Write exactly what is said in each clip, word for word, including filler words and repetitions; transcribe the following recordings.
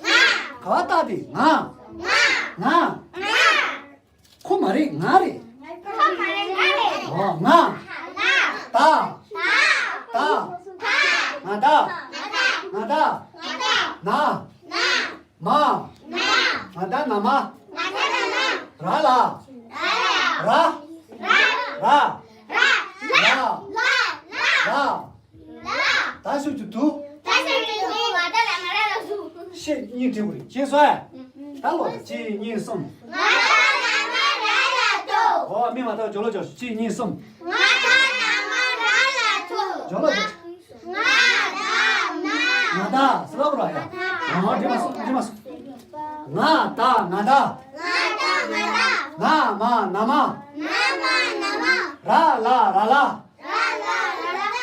ག་བ་ཏ་དེ། ང་། ང་། ཁོ་མ་རེད། ང་རེད། ཁོ་མ་རེད། ང་རེད། ཨོ། ང་། ང་། ད། ད། ང་ད། ང་ད། ང་ད། ང་ད། ན། ན། མ། མ། ང་ད་ན་མ། ང་ད་ན་མ། ར་ལ། ར་ལ། ར། ར། ར། ར། ར། ད་ཞབས་ཀྱུ་དུ། ད་ཞབས་ཀྱུ་དུ། ང་ད་ལ་ང་ར་ལ་ཟུ། ཤད་གཉིས་བྲིས་པ་རེད། ཤེས་སོང་ཨེ། ད་ཀློག་དང་། གཅིག་གཉིས་གསུམ། ང་ད་ན་མ་ར་ལ་དོ། ཨོ། མི་མ་ཐག་སྦྱོར་ཀློག་རྒྱག་ཤོག་གཅིག་གཉིས་གསུམ། ང་ད་ན་མ་ར་ལ་དོ། སྦྱོར་ཀློག་རྒྱག་ང་ད་ན། ང་ད་ཟེར་བ་ར་ཡ། ཨོ། འགྲིག་མ་སོང་། འགྲིག་མ་སོང་། ང་ད་ང་ད། ང་ད་ང་ད། ན་མ་ན་མ། ན་མ་ན་མ། ར་ལ་ར་ལ། ར་ལ་ར་ལ།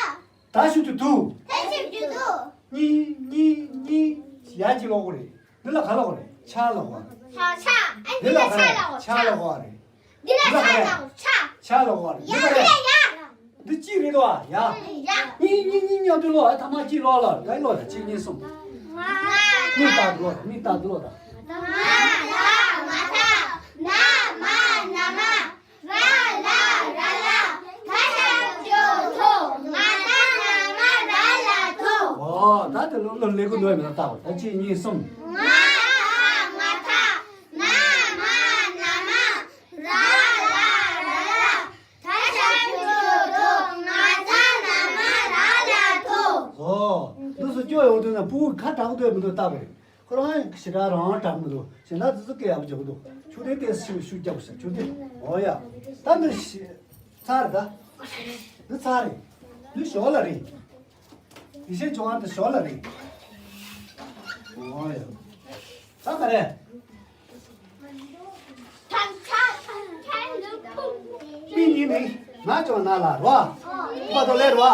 ད་ཞབས་ཀྱུ་དུ། ད་ཞབས་ཀྱུ་དུ། གཉིས། གཉིས། གཉིས། ཡ་གཅིག་ཀློག་གི་རེད། འདི་ལ་ག་ཀློག་གི་རེད། ཆ་ཀློག་གི་རེད། ཆ། ཆ། ཨ། འདི་ལ་ག་རེད། ཆ་ཀློག་གི་རེད། འདི་ལ་ཆ་ཀློག་གི་རེད། ཆ། ཆ་ཀློག་གི་རེད། ཡ། འདི་ག་རེད། ཡ། ཡ། འདི་གཅིག་རེད་དོ། ཡ། ཡ། གཉིས། གཉིས། གཉིས་མཉམ་དུ་ཀློག་ཨ། ཐ་མ་གཅིག་ཀློག་ལ། ད་ཀློག་ད། གཅིག་གཉིས་གསུམ། ང་། མིག་ལྟ་ཀློག་ད། མིག་ལྟ་ཀློག་ད། ང་ད་ང་ད། ན་མ་ན་མ། ར་ལ་ར་ལ། ད་ཞབས་ཀྱུ་དོ། ང་ད་ན་མ་ར་ལ་དོ། ཨོ། ད་དེ་ལོ་ལོ་ལེགས་པོ་འདུག་མེད་ན་ལྟ་བ། ད་གཅིག་གཉིས་གསུམ། ང་ད་ང་ད། ན་མ་ན་མ། ར་ལ་ར་ལ། ད་ཞབས་ཀྱུ་དོ། ང་ད་ན་མ་ར་ལ་དོ། ཨོ། འདུག་སེ་སྐྱོ་ཡོང་དུས་ན་ཕྲུ་གུ་ཁ་དྲག་འདུག་མི་འདུག་ལྟ་བ་རེད། ཁོ་རང་ཞེ་དྲག་རང་དྲག་མི་འདུག་ཞེ་དྲག་ཙི་ཙི་སྐད་ཡག་པོ་རྒྱག་གི་འདུག་ཆུ་དེ་ཏོག་ཙམ་ཤུགས་རྒྱག་དགོས་ཤག་ཆུ་དེ། ཨོ་ཡ། ད་འདི་ཤི། ཚར་རེད་ད། འདི་ཚར་རེད། འདི་ཞོར་ལ་རེད། འདི་ཤེས་ཆོག་ཨ། འདི་ཞོར་ལ་རེད། ཨོ་ཡ། ད་ག་རེ། མི་གཉིས་མིང་། ང་ཅོ་ན་ལ་རོ། པ་དོ་ལེ་རོ།